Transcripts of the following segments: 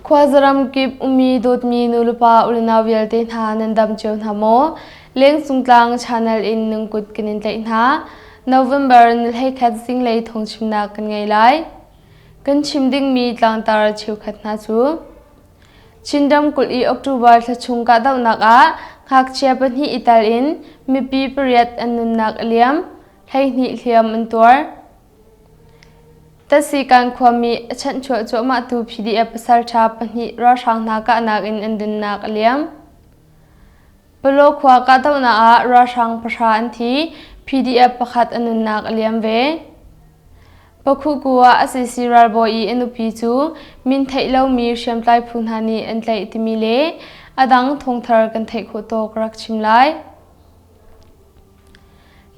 Khuazaram kip ummi dawtmi nulepa ulenau vialte hna nan dam cio hna maw? Lengcungtlang channel in nan kut kan in tlaih hna. November ni 11 zinglei thawngchimnak kan ngei lai. Kan chim dingmi tlangtar cheukhat hna cu Chin ramkulh i October thla chung kahdohnak ah ngakchia pahnih i tel in mipi pariat an nunnak a liam, 12 hliam an tuar. Tasikan khuami a chanhchuah cuahmahtu PDF pasalṭha pahnih ralhrang hna kahnak in an nunnak a liam. Palaw khua kahdohnak ah ralhrang pahra an thi, PDF pakhat a nunnak a liam ve. Pakhuku ah sac ralbawi i a nupi cu min theih lomi hriamtlai phu hna nih an tlaih timi le a dang thawngthar kan theih khawh tawk rak chim lai.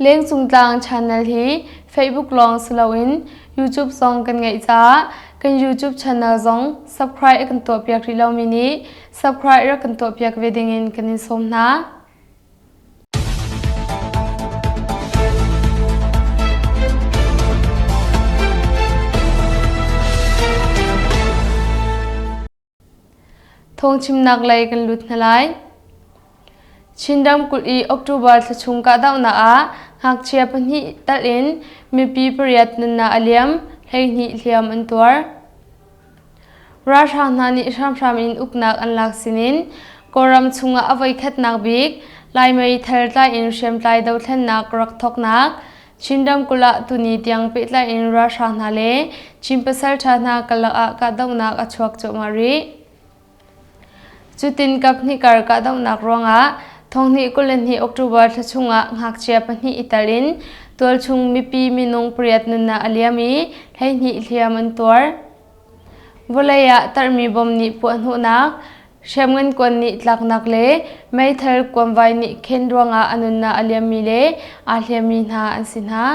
Lengcungtlang channel hi Facebook lawng si loin YouTube zong kan ngeih caah kan YouTube channel zong subscribe a kan tuahpiak rih lomi nih subscribe rak kan tuahpiak ve dingin kan in sawm hna. Thawngchimnak lei kan lut hna lai. Chin ramkulh i October thla chung kahdohnak ah ngakchia pahnih telh in mipi pariat nunnak a liam, 12 hliam an tuar. Ralhrang hna nih hramhram in uknak an lak sinin Kawlram chungah a voikhatnak bik Lai meithal tlai in hriamtlai dothlennak rak thawknak Chin ramkulh ah tuni tiang pehtlai in ralhrang hna le Chin pasalṭha hna karlak ah kahdohnak a chuak cuahmah rih. Cutin kaphnih kar kahdohnak ruangah thonghnih 22 October thla chungah ngakchia pahnih i tel in tualchung mipi minung pariat nunnak a liam i 12 hliam an tuar. Vawlei ah tarhmi bom nih puahhnawhnak, Hriamngan kuan nih tlaknak le meithal kuanvai nih khen ruangah a nunnak a liammi le aa hliammi hna an si hna.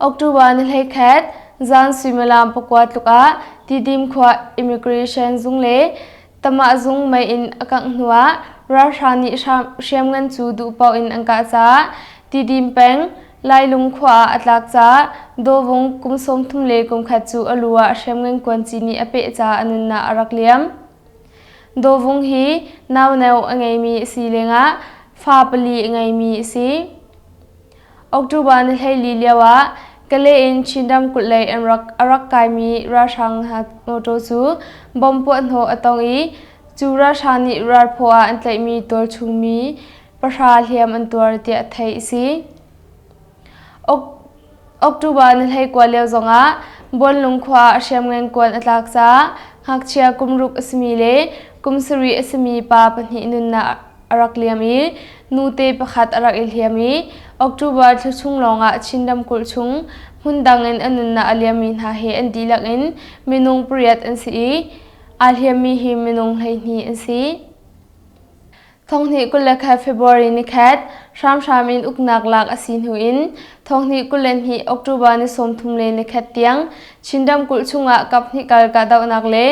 October ni 11, zan suimilam pakua tluk ah Tidim khua Immigration zung le Tamah zung mei in a kangh hnuah ralhrang nih hriamngan cu duhpaoh in an kah caah Tidim peng Lailung khua ah a tlak caah Dawvung kum 31 cu a lu ah hriamngan kuanci nih a peh caah a nunnak a rak liam. Dawvung hi nauneu a ngeimi a si lengah fa pali a ngeimi a si. October ni 14 lio ah Kale in Chin ramkulh lei an rak a rak kaimi ralhrang hna motor cu bomb puahhnawh a tong i cu ralhrang nih ralphaw ah an tlaihmi tualchungmi pahra hliam an tuar tiah theih a si. October ni 19 lio zongah Buanlung khua ah hriamngan kuan a tlak caah ngakchia kum ruk a simi le kum sarih a simi pa pahnih nunnak a rak liam i nute pakhat a rak i hliam i October thla chung lawngah Chin ramkulh chung hmundang in a nunnak a liammi hna he an dihlak in minung pariat an si i aa hliammi hi minung 12 an si. Thonghnih 21 February ni khat hramhram in uknak lak a si hnu in thonghnih 22 October ni 31 tiang Chin ramkulh chungah kaphnih kal kahdohnak le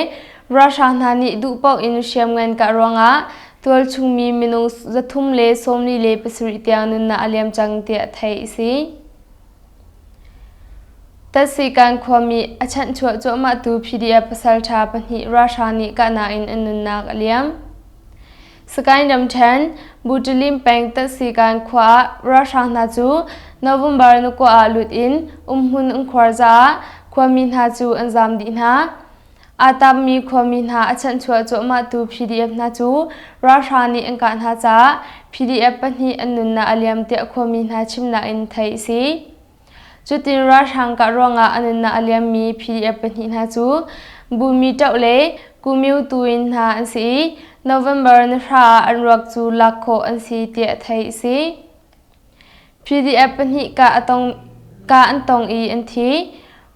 ralhrang hna nih duhpaoh in hriamngan kah ruangah tualchungmi minung 347 tiang nunnak a liam cang tiah theih a si. Tatsikan khuami a chanhchuah cuahmahtu PDF pasalṭha pahnih ralhrang nih kahnak in an nunnak a liam. Sagaing ramṭhen, Butalim peng Tatsikan khua ah ralhrang hna cu November ni kua ah lut in umhmun an khuar caah khuami hna cu an zaam dih hna. Aa taapmi khuami hna a chanhchuah cuahmahtu PDF hna cu ralhrang nih an kah hna caah PDF pahnih an nunnak a liam tiah khuami hna chimnak in theih a si. Cutin ralhrang kah ruangah a nunnak a liammi PDF pahnih hna cu Bumi Ṭoh le Kumyu Tuin hna an si i November ni hra ah an ruak cu lak khawh an si tiah theih a si. PDF pahnih kah an tong i an thi.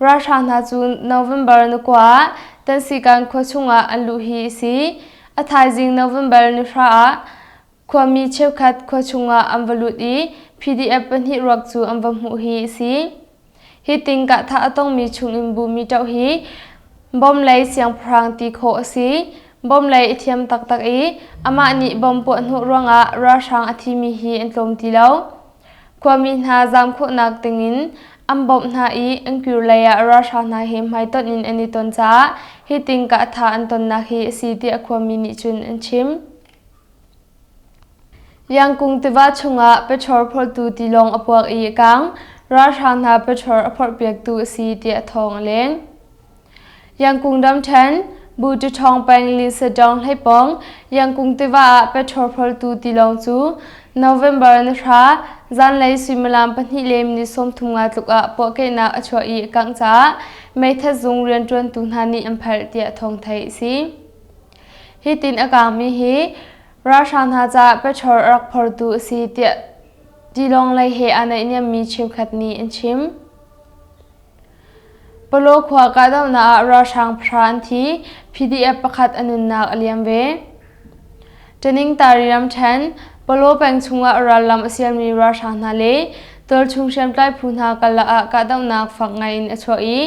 Ralhrang hna cu November ni kua ah Tansikan khua chungah an luh hi a si. A thaizing November ni hra ah khuami cheukhat khua chungah an va lut i PDF pahnih ruak cu an va hmuh hi a si. Hi ting kahthah a tongmi chungin bumi ṭoh hi bom lei siangpahrang ti khawh a si. Bom lei i thiam taktak i amah nih bom puahhnawh ruangah ralhrang a thimi hi an tlawm ti lo. Khuami hna zaam khawhnak dingin An bawmh hna i an kir lei ah ralhrang hna he hmaitonh in an i ton caah hitin kahtha an tonnak hi a si tiah khuami nih cun an chim. Liangkung tiva chungah petrol phortu tilawng a puak i a kang. Ralhrang hna petrol a phorhpiaktu a si tiah thawng a leng. Yangkung ramṭhen, Buṭaṭhawng peng Linsadawng hleipawng Yangkung tiva ah petrol phortu tilawng cu November ni hra zanlei suimilam pahnih le minute 35 tluk ah puahkehnak a chuah i a kangh caah meithat zung rianṭuantu hna nih an phalh tiah thawng theih a si. Hitin a kangmi hi ralhrang hna caah petrol a rak phortu a si tiah tilawng lei he aa naihniammi cheukhat nih an chim. Palaw khua kahdohnak ah ralhrang pahra an thi, PDF pakhat a nunnak a liam ve. Ṭaningtari ramṭhen, Palaw peng chungah rallam a sialmi ralhrang hna le tualchung hriamtlai phu hna karlak ah kahdohnak fak ngai in a chuak i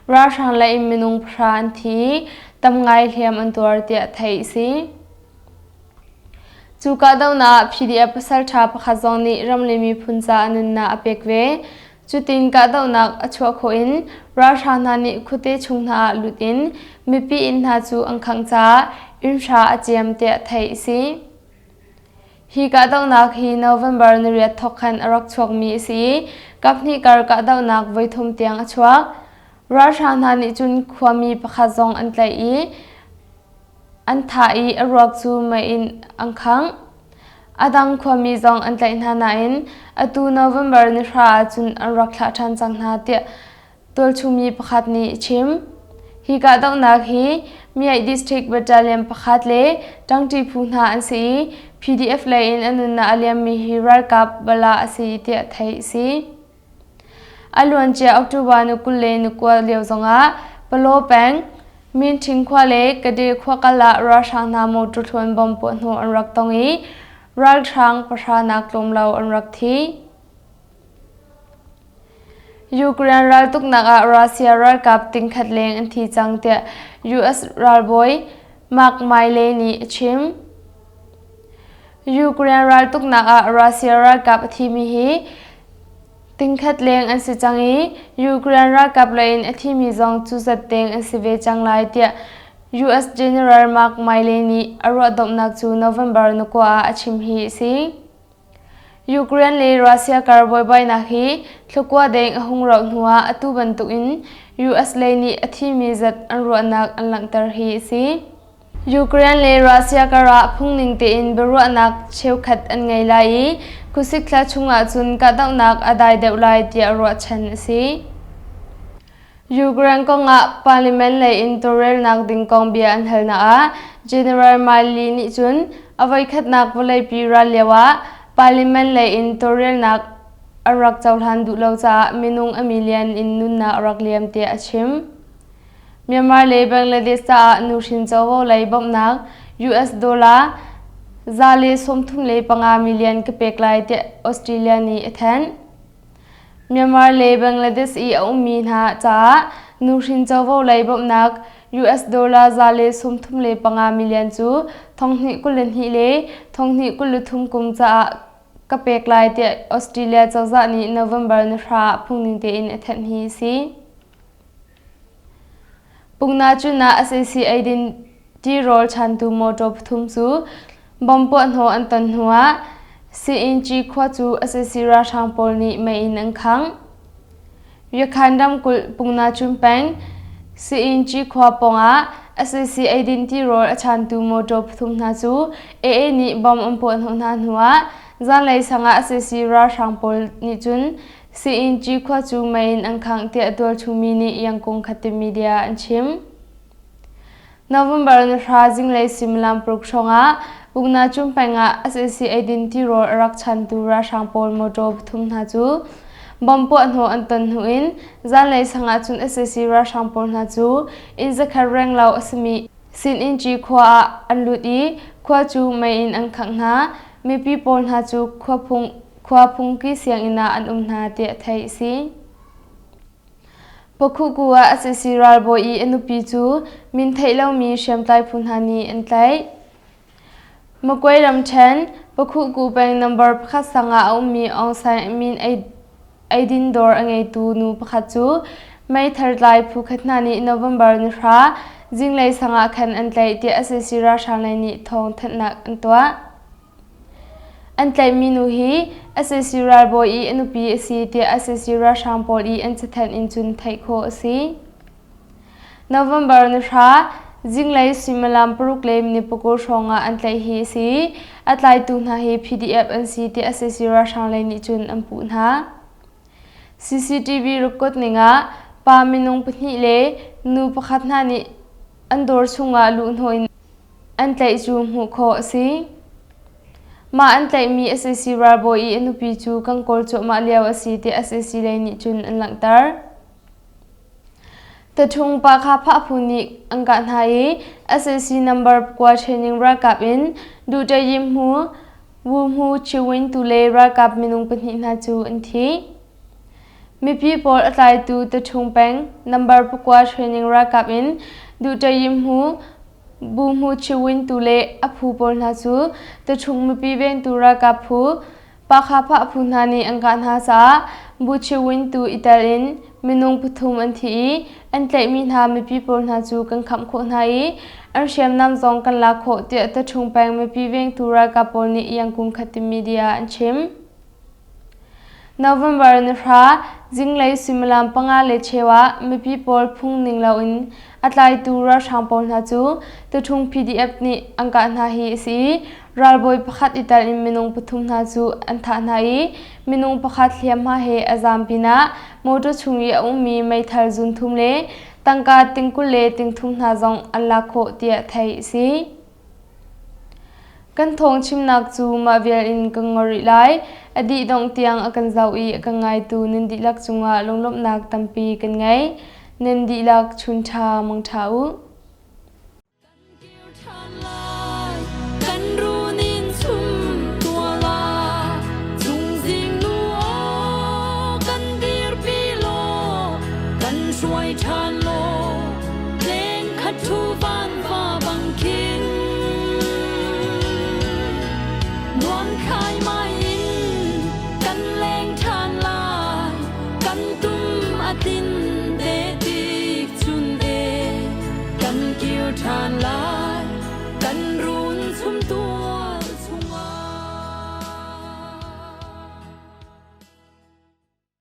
ralhrang lei in minung pahra an thi i tam ngai hliam an tuar tiah theih a si. Cu kahdohnak ah PDF pasalṭha pakhat zong nih ram le miphun ca a nunnak a pek ve. Cutin kahdohnak a chuah khawh in ralhrang hna nih khuate chung hna ah lut in mipi inn hna cu an khangh caah innhra a ciam tiah theih a si. Hi kahdohnak hi November niriat thawk khan a rak chuakmi a si i kaphnih kar kahdohnak voithum tiang a chuak. Ralhrang hna nih cun khuami pakhat zong an tlaih i An thah i a ruak cu mei in an khangh. A dang khuami zong an tlaih hna nain atu November ni hra ahcun an rak thlah ṭhan cang hna tiah tualchungmi pakhat nih a chim. Hi kahdohnak hi Myaih District Battalion pakhat le ṭangṭi phu hna an si i PDF lei in a nunnak a liammi hi ralkap bala a si tiah theih a si. A luancia October ni 29 lio zongah Palaw peng, Minṭhing khua le Kade khua kal ah ralhrang hna motor thluan bomb puahhnawh an rak tong i ralhrang pahra nak tlawm lo an rak thi. Ukraine raltuknak ah Russia ralkap tingkhat leng an thi cang tiah US ralbawi Mark Milley nih a chim. Ukraine raltuknak ah Russia ralkap a thimi hi tingkhat leng an si cang i Ukraine ralkap lei in a thimi zong cu zat deng an si ve cang lai tiah US General Mark Milley nih a ruahdomhnak cu November ni kua ah a chim hi a si. Ukraine le Russia kar buaibainak hi thlakua deng a hung rauh hnuah atu bantukin US lei nih a thimi zat an ruahnak an langhter hi a si. Ukraine le Russia karah phungning tein biaruahnak cheukhat an ngei lai i khuasik thla chungah cun kahdohnak a dai deuh lai tiah ruahchan a si. Ukraine kongah parliament lei in tawlrelnak ding kong bia an halnak ah General Milley nih cun a voikhatnak vawleipi ral lioah parliament lei in tawlrelnak an rak cohlan duh lo caah minung a million in nunnak a rak liam tiah a chim. Myanmar le Bangladesh caah nuhrin covo lei bawmhnak US dollar 135 million ka pek lai tiah Australia nih a thanh. Myanmar le Bangladesh i a ummi hna caah nuhrin covo lei bawmhnak US dollar 135 million cu 2022 le 2023 kum caah ka pek lai tiah Australia cozah nih November ni hra ah phungning tein a thanh hi a si. Pungna-cun ah sac eidin tirawl chantu mawṭaw pathum cu bomb puahhnawh an ton hnuah Seinci khua cu sac ralhrang pawl nih mei in an khangh. Yakhan ramkulh Pungna-cun peng Seinci khua pawngah sac eidin tirawl a chantu mawṭaw pathum hna cu AA nih bomb an puahhnawh hna hnuah zanlei sang ah sac ralhrang pawl nih cun Sii-inn khua cu mei in an khangh tiah tualchungmi nih Yangkung Khatte media an chim. November ni hra zinglei suimilam paruk hrawngah Uknacum peng ah sac eidin tirawl a rak chantu ralhrang pawl motor pathum hna cu bomb puahhnawh an ton hnu in zanlei sang ah cun sac ralhrang pawl hna cu inn zakhat renglo a simi Sinin-ci khua ah an lut i khua cu mei in an khangh hna. Mipi pawl hna cu khua phung Khua phungki sianginn ah an um hna tiah theih a si. Pakhuku ah sac ralbawi i a nupi cu min theih lomi hriamtlai phu hna nih an tlaih. Magway ramṭhen Pakhuku peng number pakhat sang ah a ummi Aung San min ei. Eidin dawr a ngeitu nu pakhat cu meithal tlai phu khat hna nih November ni hra zinglei sang ah khan an tlaih tiah sac ralhrang lei nih thawng thanhnak an tuah. An tlaihmi nu hi sac ralbawi i a nupi a si tiah sac ralhrang pawl i an cathanh in cun theih khawh a si. November ni hra zinglei suimilam paruk le minute pakul hrawng ah an tlaih hi a si. A tlaitu hna hi PDF an si tiah sac ralhrang lei nih cun an puh hna. CCTV record ning ah pa minung pahnih le nu pakhat hna nih an dawr chungah luhhnawh in an tlaih cu hmuh khawh a si. Mah an tlaihmi sac ralbawi i a nupi cu kan kawl cuahmah lio a si tiah sac lei nih cun an langhter. Taṭhung pa kha phah phu nih an kah hna i sac number pakua training ralkap in Duhtayim Hmu, Wu Hmu Chiwin tu le ralkap minung pahnih hna cu an thi. Mipi pawl a tlaitu Taṭhung peng number pakua training ralkap in Duhtayim Hmu, Bu Hmu Chiwin tu le a phu pawl hna cu Taṭhung mipi vengtu ralkap phu Pakhapah phu hna nih an kah hna caah Buchiwin tu i tel in minung pathum an thi i an tlaihmi hna mipi pawl hna cu kan khamh khawh hna i an hriamnam zong kan lak khawh tiah Taṭhung peng mipi vengtu ralkap pawl nih Yangkung Khatim media an chim. November ni hra zinglei suimilam panga le cheu ah mipi pawl phung ning loin a tlaitu ralhrang pawl hna cu Taṭhung PDF nih an kah hna hi a si i Ralbawi pakhat i tel in minung pathum hna cu an thah hna i minung pakhat hliamhma he a zaam pinah motor chung i a ummi meithal zun thum le tangka ting 20 le ting thum hna zong an lak khawh tiah theih a si. Kan thawng chimnak cu mah vial in kan ngol rih lai. A dih dongh tiang a kan zoh i a kan ngaitu nan dihlak cungah lunglawmhnak tampi kan ngei. Nan dihlak chun ṭha mang ṭha u.